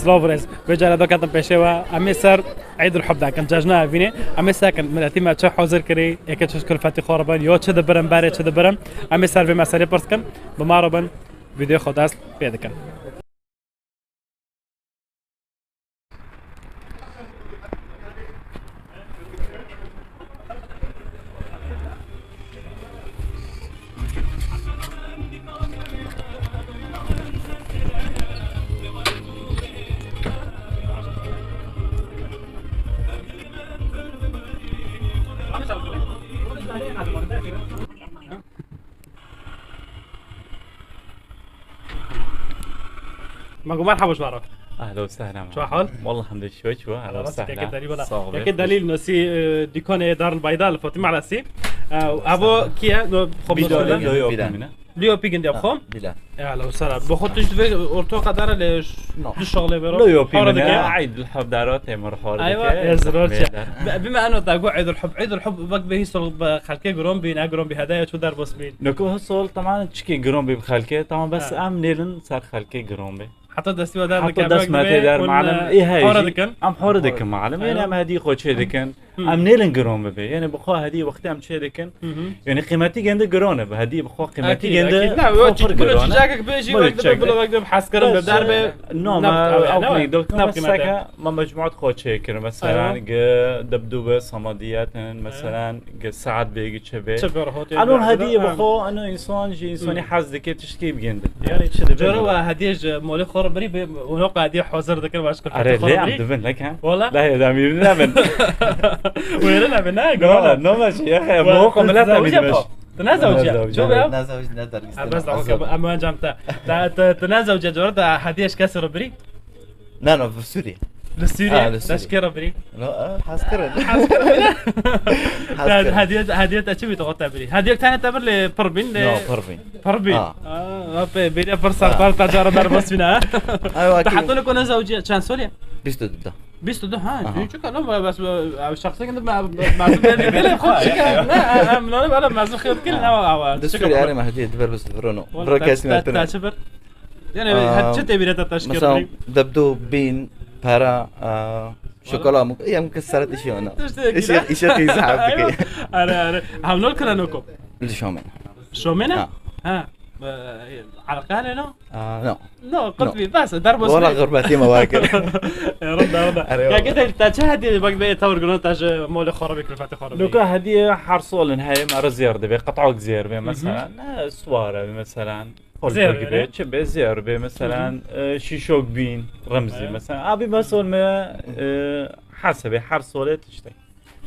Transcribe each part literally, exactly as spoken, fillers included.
Silav birêz. Vê cara da ketim pêşê we. Em ê ser Eîdul Hub dakin, cejna evînê. Em ê sekin miletî me çi hazir kirî, êke çi kulfetî xwe ribin, yo çi dibirin, berê çi dibirin. Em ê ser vê meselê pirs kin. Bi me re bin, vîdeoya xwe dest pê dikin. Mago, merhaba ji we re. Ehla we sehla. Çawa hal? Wallah hemdê şiwe çiwa. Ehla we sehla. Sağ ol. Yekê delîl nasî, e, dîkanê Darul Bayda li Fatîme Elesî. E, evo kiye? No, xwe Bilal, Bilal. Leo Pigin. Leo Pigin diye xwe. Bilal. Ehla we sehla. Bo xwe tu ji vê orto qedere lê ş-, No. Du şaxlê vero. Leo Pigin. Hora dike. Eîdul Hub dara tê mir hora dike. Aywa, ez ror çe. Bime eno ta go Eîdul Hub. Eîdul Hub bak be hî sol be xelkê giron bîn, e giron bî hedaya çu derbas bîn. Niko hî sol tamam çikê giron bî bi xelkê, tamam bes Ha. Em nêlin ser xelkê giron bî. Heta destî we der Heta dike, dest bak me be tê der, hûn, malum, e, ê heyî hora jî. Dikin. Em hora dikin, malum. Aywa. Êne em hedî xwe çê dikin. Hmm. Em nêlin giron bibe. Yanî bi xwe hedî wextê em çê dikin. Hı hı. Yanî qîmetî gende giron e. Hedî bi xwe qîmetî Ekîd, gende ekîd. Ne, xwe yo pir çi, giron e. Çi cakek bêjî, wek dibe çekek. Bilo, wek dibe hez kirin, bes, bi der be. E, no, me ew qîmet. Ew ne, ne, ne, ne, seke, me mecmuat xwe çê kirin. Mesela, Aywa. Ge debdû be, samadiyet in, Aywa. Mesela, ge saet bêgî çi be. Çi be, rahat Enon ya, hedî ya. Bi xwe, eno însan jî, însanî Hmm. Hez dike tiştkî bigende. Yanî çi dibe? Cara we hedîye ji molê xwe re birî be, û no hedîye hazir dikin, baş kir Are, xwe re lê em birî. Dibin, ne kem? Wala? Lê em dibin, ne bin. Wêre ne bin, ne? No, no, me şey, ya, Wala, mo xwe tu milet em zewce dibin. Bo. Tu ne zewce? Ne zewce. Ço be? Ne zewce, ne dergîst. Ha, bes, ne. Okey, em encam te. Te, te, tu ne zewce, cara te hedîye ji kesî re birî? Na, na, bi Sûrî. Li Sûrî? Ha, li Sûrî. Te ji kê re birî? No, e, hez kirin. Hez kirin. Hez kirin. Hediye, hediye te çi bî, te xwe te birî? Hediye tenê te bir lê pir bîn, lê No, pir bîn. Pir bîn. Ha. Aa, apê, bêriya pir serpar te cara derbas bîne, ha? Aywa, Te ki- heta niko ne zewciye, çend sol e? Bîst û du de. Bîst û du, ha? Aha. Çünkü kalon var, bes, e, şahsen de me, me, me, bêle xwe çi kir? Ne, e, em, ne, bela mezun xiyot kirin, ne, awa. Di Sûrî, erê me hediye, di ber bes, di ver, no. Wala Bira te, kesî te, me tine. Te çi bir? Yani, Aa, her çi tebîre te teşkil mesela, bî? Debdo, bîn, para, aa, şokola, muk-, ya mukeseret işi ona. Tiştê İşi, kira. İşi kıysa Aywa. Hafta. Are, are. Hamlol kira noko? Li Şomê. Şomê ne? Ha. Ha. Ee, Arqane no? Aa, no. No, No. Qutbî, bes, derbas Wala bî. Gurbetî me wa kir. E, rinda, rinda. Are, Ya wala. Gede, te çi hediye bak be tawr gino te ji molê xwe re bî, kulfetê xwe re bî. Nuka hediye her solin heye, me re zêr dibe, qetak zêr be, Hı hı. Mesela, ne, suware be, mesela. Zêr Koltuk be, be, ne? Çi be, zêr be, mesela, Hı hı. E, şîşok bîn, remzî, Evet. Mesela. Abi, mesela, me, e, hesebe, her sole tiştek.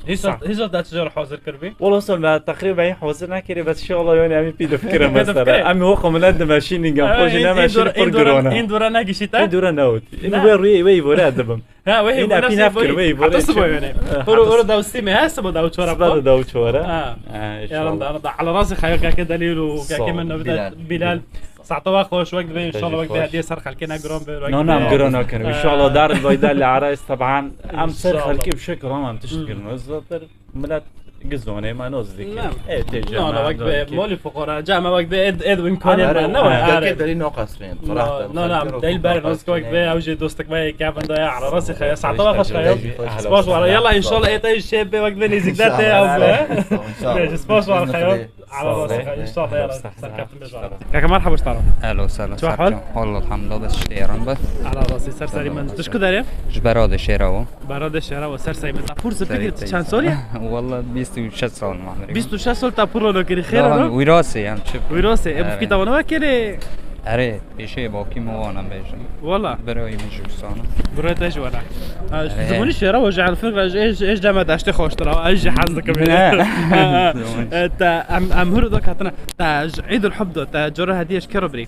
Hîsal, Sa- hîsal te çi jor hazir kir bî? Wala sol me teqrîben hazir nekirî, bes inşallah yani em pî difikirin Pî difikirin. Mesela. Em o xwe milet dimeşînin, gam Ay, xwe jî in, in nemeşîn dura, pir in dura, girona. In dura negişî te? In dura newt. In Ne. Wê rûyê, wê îvore dibim. Ha, wê Yine hîvore pî sê nefkirim, wê îvore Heta çi- sibo yani. Eh, Horo, heta horo dawsî me he, sibo daw çora Siba ko. Da daw çora. Ha. Ha, Ya inşallah. Randa, randa. Ala rasi xayo kake Delîl û Sağ kake ol, men nabî Bilal. Bilal. Saeta we xweş, wek dibe, Te jî inşallah, wek xweş. Hediye ser xelkê ne giron be, wek No, no, em dibe. Giron nakin. Inşallah dar bayda li Arais, taban, em ser İnşallah. Xelkê bi şekil em tişt Hmm. Girin. Zaten millet gizone, ma noz dike. Ne. E, te No, no, cemaat wek be, dike. Moli fuqara, cema wek be, ed, ed win kone Are, be, ne are, wek, are. Kake Delîl no qasrin. No, no, no, em Delîl ber, noz wek be, ew jî dostek me, kevin da ya, ala rasi xaya, saeta we xweş xaya. Spas wara, yalla, inşallah, e, te jî şey be, wek be, nêzîk de te, ew be. İnşallah. Spas wara xaya. Ala rasi xaya, inşallah, yalla, serkeftin. Kaka, merhaba, ji te re. Ehl û sehlen, Çawa hal? Serkan. Wallah, elhamdulillah, bes şêran be. Ala rasi, ser serî min. Tu ji ku derê? Ji Beradê Şêrawo. Beradê Şêrawo, ser serî min. Te pûr zirtik Serî çend sol e? Wallah, bîst û şeş sal me. Bîst û şeş sol te pûr lo kirî, xêr Daha no? Wîrasê em çi? Wîrasê, e, Evet. Bûkî te wana wekirê? Erê, pêşê bakî min wana bêjin. Wala. Birayê min ji Kusana. Birayê te ji wana. Ha, Evet. Zimanî Şêrawo ji elfik re, ji, ji, ji deme deştê xweştir, ha, ez jî hez dikim. Ne. Ha, ha. Zimanî. E, te, em, em hûr da ketine. Te ji Eîdul Hub de, te cara hediye ji kê re birî?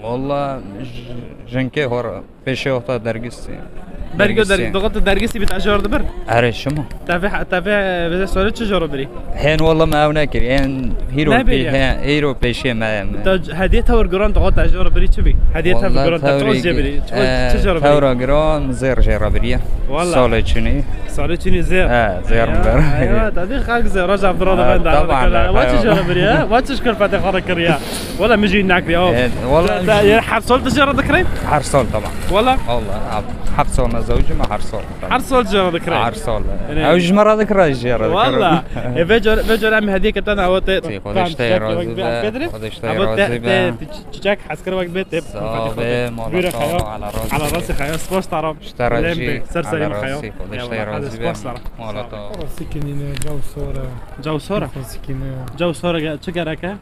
Walla, j-, jinkê xwe re, pêşê wexta dergîstî. Bergo dergîstî. Der-, doxo tu dergîstî bî te jar dibir? Erê, şima. Te vê, te vê, vê solê çi jaro birî? Hên walla me ew nekirî. Hên hîro Nebirî pê-, ya. Hên hîro pêşê me ye me. Te c-, hediye tewr giran doxo te jaro birî çi bî? Hediye tewr Walla giran te tewrî toz jê gi-, birî. Çi, e, çi jaro birî? Tewra giran zêr jê re biriye. Walla. Salê çinî. Salê çinî zêr. He, zêr Ya, ber. Eywa, te dî xelk zêr, roja vira Ha, de ben de taban, arada ha, kala. Wa çi ha. Jara biriye? Wa çi şkir fete xara kiriye? Wala min jî nakiriye, o. E, wala Te, te Her sol tu jê re dikirî? Her sol, tamam. Wala? Wala, heft sol me zewicî me, her sol. Her sol jê re dikirî? Her sol. Yanî ew ji me re dikire, jê re dikire. Wala. E, vê cor, vê cor em hediyeke te da, ew te. Xwedê ji te razî be. Xwedê ji te razî be. Çiçek hezkir wek bê te. Sağ ol, mala sağ ol, ala razî. Ala razî xeya, spas tara. Ji te re jî. Ser serî min xeya. Xwedê ji te razî be. Mala te. Sikinîne, caw sor e. Caw sor e? Sikinîne. Caw sor e, çi gerek e?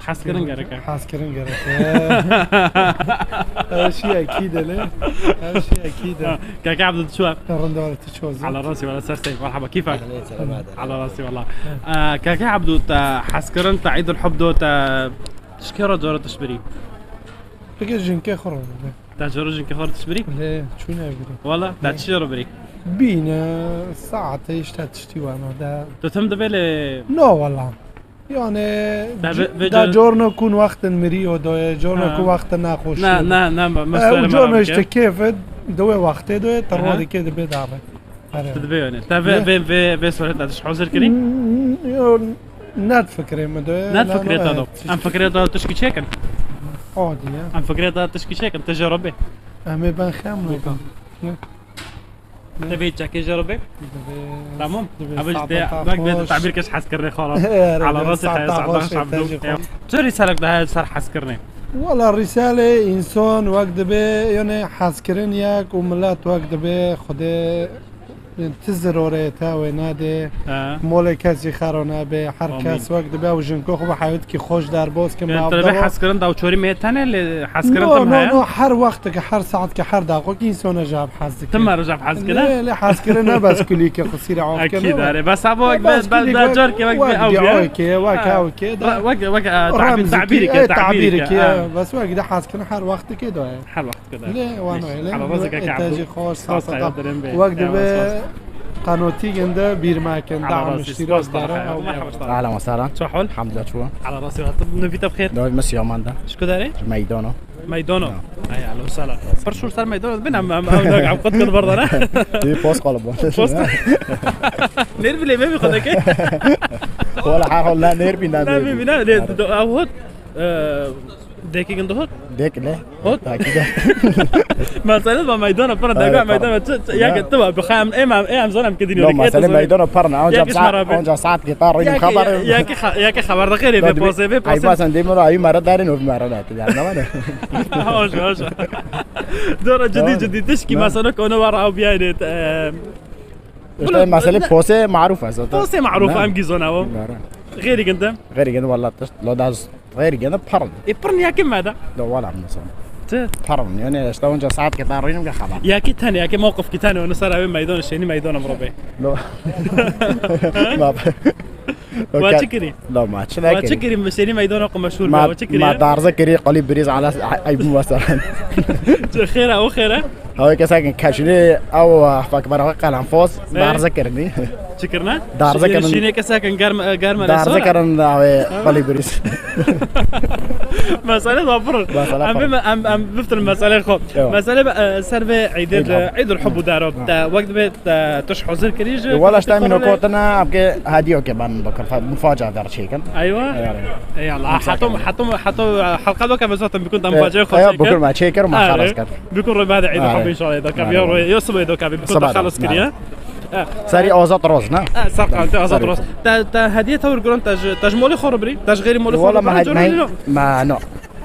Hezkirin gerek e. Hezkirin gerek e. Her şey ekîd e, ne? Her şey ekîd e. Kaka Abdul, tu çi? Rind e, tu çi? Ala rasi, wala ser sey, merhaba, keyfek? Ala rasi, wala. Kaka Abdul, te hezkirin, te Eid el-Hub do, te çi kê re cara tişt birî? Peki jinkê xwe re. Te cara jinkê xwe re tişt birî? Lê, çûne birî. Wala, te çi cara birî? Bîne, saete işte tiştî wana da. Tu tim dibe lê? No, wala. Yani, da corno kun wextin mirî o doye, corno kun wextin naxweş. Na, na, na, me, me, e, corno işte keyfet, doye wextê doye, te rodikê dibe dabe. Tu dibe yani. Te vê, vê, vê, vê soreta tişt hazir kirî? Yo, net fikrê me doye. Net fikrê te do. Em fikrê te tişkî çêkin. Odiye. Em fikrê te tişkî çêkin, te jê re bê. Em ê ben xem. Divê çekê jê re bê? Divê. Tamam. Divê. Ama işte, bak, ben tabir kes hezkirinê xwe re. Ala rasi xeya, saeta xweş. Çi rîsalek de heye ser hezkirinê? Wala rîsalê însan wek dibe, yani hezkirin yek û millet wek dibe, Xwedê ti zirorê te wê nade. He. Molê kesî xero nabe, her kes wek dibe ew jinko xwe bi heyat ki xweş derbas ke. Yani, te hezkirin da û çorî me tene lê hezkirin tim heye? No, no, her wexteke, her saetke, her daxokî însana ji hev hez dike. Tim me ji hev hez dike, ne? Lê, lê hezkirin ne bes kulîke xusîre afke. Ekîd, are. Bes ha wek be, be, be, car ke wek be ew ke. Wek, wek, e, tabîrike, tabîrike, e, bes wek de hezkirin her wexteke de ye. Her wext. Lê wan wê lê. Ala razî kaka Abdul. Spas xeya, derem be. Wek dibe qanotî ginde bîr me kin. Ala razî, spas tara xeya. Merhaba. Ahlan ve sahlan. Çi hal? Elhamdülillah, çû. Ala razî, tu nivî te bi xêr? Navê me Siyaman de. Ji ku derê? Ji Meydano. Meydano. Ay, ahlan ve sahlan. Pir şûr ser Meydano. Bin em, em, em, em, em qut kir berdana. Dê post kalıp. Post. Nervî lê me bi xwedekê. Wala her hal ne nervî ne. Ne nervî. Nervî ne. Lê, do, ew hot, e, Dekî gindi hot? Dek ne? Hot? Takî de. Mesele ba meydana pir dega meydana, ya ke tu ba bixem em, em, em zanem ke dîno. Mesele meydana pir ne. Onca saat, onca saat ki tar rînim xeber. Ya ke, ya ke xeber de xêrê be poze be poze. Ay basan demir ayı mara darin o mara da. Yani ne var? Hoş, hoş. Dora ciddi ciddi tişkî mesela konu var abi yani. İşte mesele poze maruf zaten. Poze maruf, em gizona o. Xêrî gindi. Xêrî gindi, wallah tişt lo da. Xêrî gene pir in. Ê, pir in ya ke me de. Do wala mesela. Ti? Pir in. Yani işte onca saat ke ta rînim ke xeber. Ya ke tene, ya ke mewqif ke tene, onu ser ew meydan, şênî meydan em robe. Lo. Ma. Wa çi kirî? Lo ma çi kirî? Wa çi kirî? Şênî meydan ku meşhur be, wa çi kirî? Ma darze kirî, qalî birîz ala ay bu mesela. Çi xêra, o xêra? Ew kesekên keşînê, ew fekbera xwe qelemfoz, darze kirinî. Çi kirine? Darze kirin. Şînê kesekên germ, germ. Darze kirin, ew ê xwelî birîz. Mesele da pir. Em, em, em biftin mesele xwe. Mesele, e, ser vê eydê de, eydul hub û daro. Te wek dibe te tişt hazir kirî ji. Wala işte min kotina, em ke hediyo ke ben bakır, mufaca ver çêkin. Eywa. Eyvallah. Hatum, hatum, hatum, halka da ke zaten bikun da mufaca xwe çêkin. Bikun ma çêkir, ma xalas kir. Bikun rê bade Eid Hub inşallah da kabi. Yo, yo, sıbê da kabi. Bikun da xalas kiriye. Serî Azad Roz, ne? Serî Azad Roz. Ta, ta hediye tawir guran, ta ji, ta ji molê xwe birî, ta ji xêrî molê xwe birî. Ma, no.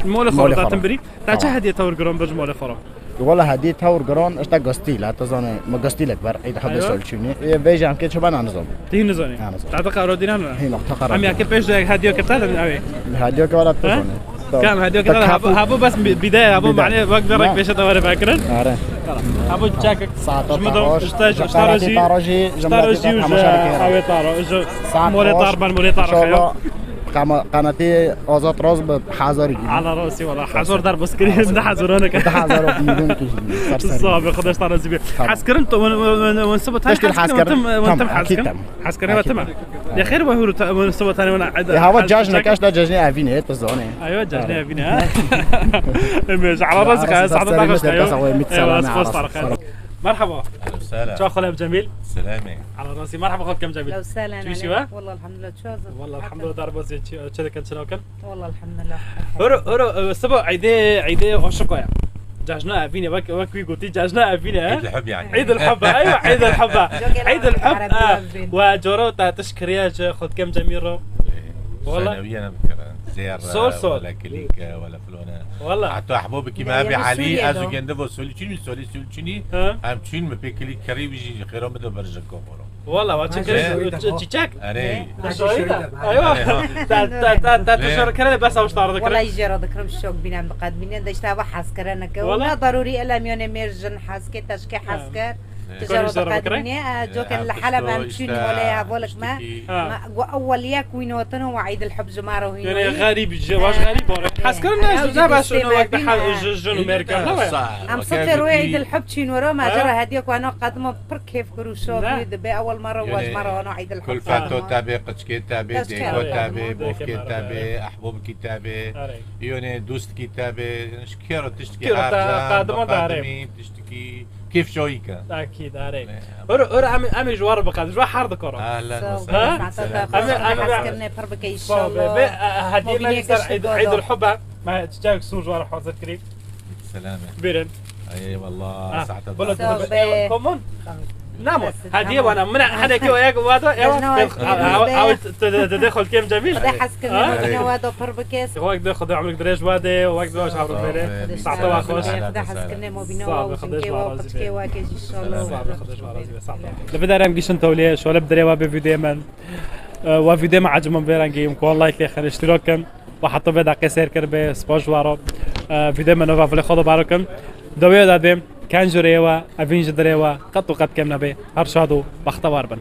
Molê xwe datin birî. Ta çi hediye tawir guran bir ji molê xwe? Wala hediye tawir guran, işte gostîl, ta zane, ma gostîlek ber, Eid Hub sol çûnî. Vêjam ke çi bana nizam. Tî nizanî. Ta da qaro dînan ne? Hîn, ta qaro. Em ya ke pêş de hediye ke ta da ew. Hediye ke wala ta zane. Kam hediyo kira, habo, habo bes bide, habo mane wek verek pêşe te were vekirin. Are. Habo çak. Saata taroş, işte, işte roji, işte roji û ji ewe taro, ji more tar ben, more tar xeyo. Qama, qanatê Azad Roz bi hazar gî. Ala rasi wala, hazar dar bas kirin, da hazar ne. Da hazar milyon ki. Sabe, Xwedê ji te razî be. Hez kirin tu, wen, wen, wen, wen sibo tane hez kirin, wen tim, wen tim hez kirin. Hez kirin, wen tim. Ya xêr, we hûr ta, wen sibo tane, wen. Ya hava cajne kaş da cajne evîne, tu zane. Aywa, cajne evîne, ha? Em ji ala rasi ka, saada da kaş da. Eywa, spas. Merhaba. Selam. Çaw xalem Cemîl. Selamê. Ala rasî, merhaba xalkem Cemîl. Lew selen. Çi wî şî we? Wallah elhamdulillah, çi wazim. Wallah elhamdulillah, derbas ye, çi çi dikin, çi nakin? Wallah elhamdulillah. Horo horo, e, siba eydê, eydê aşiqa ye. Cejna evîne, wek, wek wî gotî, cejna evîne, he? Eid el-Hub yani. Eid el-Hub, eywa, Eid el-Hub. Eid el-Hub, Erebî e, evîn. Wa coro te tiş kiriye ji xalkem Cemîl ro. Wallah. Senewiyen em kirin. Zêr, sol, sol. Wala kilîk, wala flone. Wallah. Heta ehbobikî me bi Elî, ez û gendivo Solî çîn, Solî, Solî çînî. Ha? Em çîn mi pê kilîk kirî wî jî xêra min de berjin ko xoro. Wallah, wa çi kirî, çi-, çiçek? Erê. Te şahî de. Eywa. Erê, ha. Te, te, te, te, te şor kirê bes aw ştar de kirê. Wallah, jê re dikirim şok bînem diqet bîne, de işte ava hez kirine ke. Wallah. Wala darûrî elem yone mêr jin hez ke, teşke hez kir. Tijara diqedînê, e, coke li Heleb em çûn holê hevolek me. Me got ewel yek wî notin û Eid el-Hub ji me re hîn. Yani xerîb, ji baş xerîb bore. Hes kirin ne, ne baş ne wek de jin û mêrkan ne. Em sete royê Eid el-Hub çîn wero, me jara hediye ku eno qedimo pir kêf kir û şo bî dibe ewel me re û ji me re eno Eid el-Hub. Kulfeto tabe, qiçkê tabe, dêko tabe, bovkê tabe, ehbobkî tabe. Yone dostkî tabe, ji kero tiştkî her ca, qedimo dare. Tiştkî Kêfşoyî ke. Akîd, erê. Ora, ora em, em ji war biqedin, ji war her dikoro. Ahlen ve sehlen. Em, em, hez kirinê pir bike inşallah. Be, e, hediye me ser Eid, Eid el-Hub e. Me çiçek sûr ji war hazir kirî. Selamê. Birin. Eyvallah, saete. Bula komon. Namo, hediye bana. Min hediye ki oyak wada, ewa. Aw, aw, te, te, te, xalkem Cemîl. Hez kirinê, wada pir bike. Wek de Xwedê emrik dirêj wade, wek de şav bere. Saete wa xweş. Xwedê hez kirinê, mobîna wa û jinkê wa û qiçkê wa ke jî inşallah. Li vê derê em giştin tewlê, şole bi dirê wa bê vîdyoyê min. E, wa vîdyoyê min ecibin vê rengî, em ku like lê xin, iştirak kin. Wa heta vê deqê sêr kir bê, spas ji wa re. E, vîdyoyê min nava vilê xwe de barokin. Dawê de bêm, ken ji rê wa, evîn ji dirê wa, qet û qet kêm nebê. Her şad û bextewar bin.